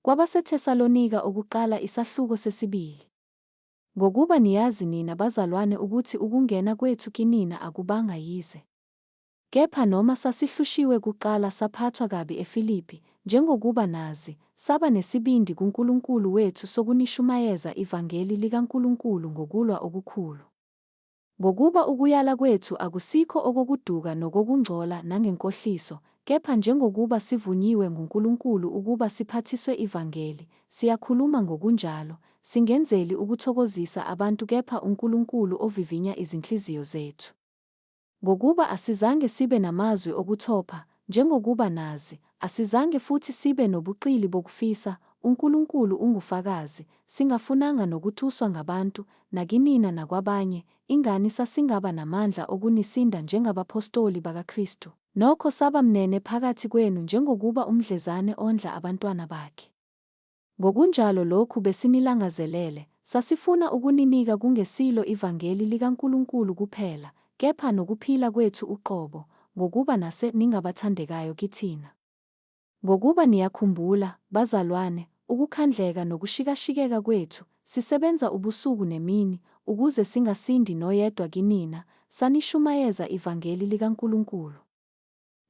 KwabaseThesalonika okuqala isahluko sesibili. Ngokuba niyazi nina bazalwane ukuthi ukungena kwethu kinina akubanga yize. Kepha noma sasihlushiwe kuqala saphathwa kabi eFilipi, njengokuba nazi, saba nesibindi kuNkulunkulu wethu sokunishumayeza ivangeli likaNkulunkulu ngokulwa okukhulu. Ngokuba ukuyala kwethu akusikho okokuduka nokokungcola nangenkohliso, kepha njengokuba sivunyiwe nguNkulunkulu ukuba siphathiswe ivangeli, siyakhuluma ngokunjalo, singenzeli ukuthokozisa abantu kepha uNkulunkulu ovivinya izinhliziyo zethu. Ngokuba asizange sibe namazwi okuthopha, njengokuba nazi, asizange futhi sibe nobuqili bokufisa, uNkulunkulu ungufakazi, singafunanga nokutuswa ngabantu, nakinina nakwabanye, ingani sasingaba namandla okunisinda njengabaphostoli bakaKristu. Nokho saba mnene phakathi kwenu njengokuba umdlezane ondla abantwana bakhe. Ngokunjalo lokhu besinilangazelele, sasifuna ukuninika kungesilo ivangeli likaNkulunkulu kuphela, kepha nokuphila kwethu uqobo, ngokuba nase ningabathandekayo kithina. Ngokuba niyakhumbula, bazalwane, ukukhandleka nokushikashikeka kwethu, sisebenza ubusuku nemini, ukuze singasindi noyedwa kinina, sanishumayeza ivangeli likaNkulunkulu.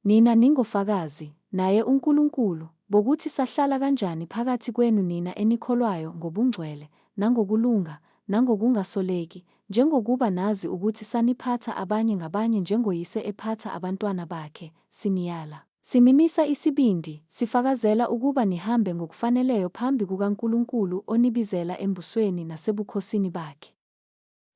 Nina ningofakazi, naye uNkulunkulu, bokuthi sahlala kanjani phakathi kwenu nina enikholwayo ngobungcwele, nangokulunga, nangokungasoleki, njengokuba nazi ukuthi saniphatha abanye ngabanye njengoyise ephatha abantwana bakhe, siniyala, sinimisa isibindi, sifakazela ukuba nihambe ngokufaneleyo phambi kukaNkulunkulu onibizela embusweni nasebukhosini bakhe.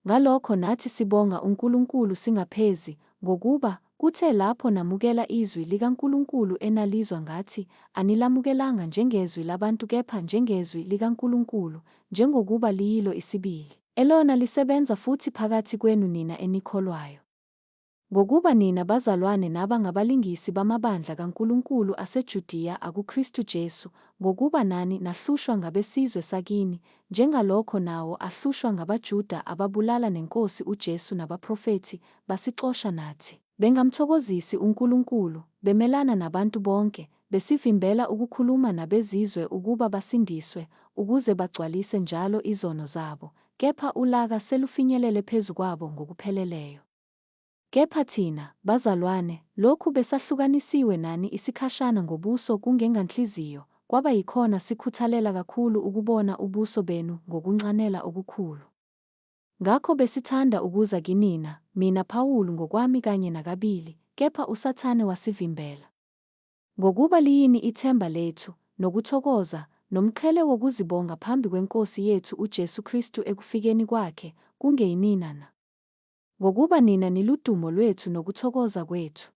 Ngalokho nathi sibonga uNkulunkulu singaphezi, ngokuba, kuthe lapho namukela izwi likaNkulunkulu enalizwa ngathi, anilamukelanga njengezwi labantu kepha njengezwi likaNkulunkulu, njengokuba liyilo isibili, elona lisebenza futhi phakathi kwenu nina enikholwayo. Ngokuba nina bazalwane naba ngabalingisi bamabandla kaNkulunkulu aseJudiya akuKristu Jesu, ngokuba nani nahlushwa ngabesizwe sakini, njengalokho nawo ahlushwa ngabaJuda ababulala neNkosi uJesu nabaprofethi, basixosha nathi, bengamthokozisi uNkulunkulu, bemelana nabantu bonke, besivimbela ukukhuluma nabezizwe ukuba basindiswe, ukuze bagcwalise njalo izono zabo, kepha ulaka selufinyelele phezu kwabo ngokupheleleyo. Kepha thina, bazalwane, lokhu besahlukanisiwe nani isikhashana ngobuso kungenganhliziyo, kwaba yikhona sikhuthalela kakhulu ukubona ubuso benu ngokunxanela okukhulu. Ngakho besithanda ukuza kinina, mina Pawulu ngokwami kanye nakabili, kepha uSathane wasivimbela. Ngokuba liyini ithemba lethu, nokuthokoza, nomqhele wokuzibonga phambi kweNkosi yethu uJesu Kristu ekufikeni kwakhe, kungeyinina na? Ngokuba nina niludumo lwethu nokuthokoza kwethu.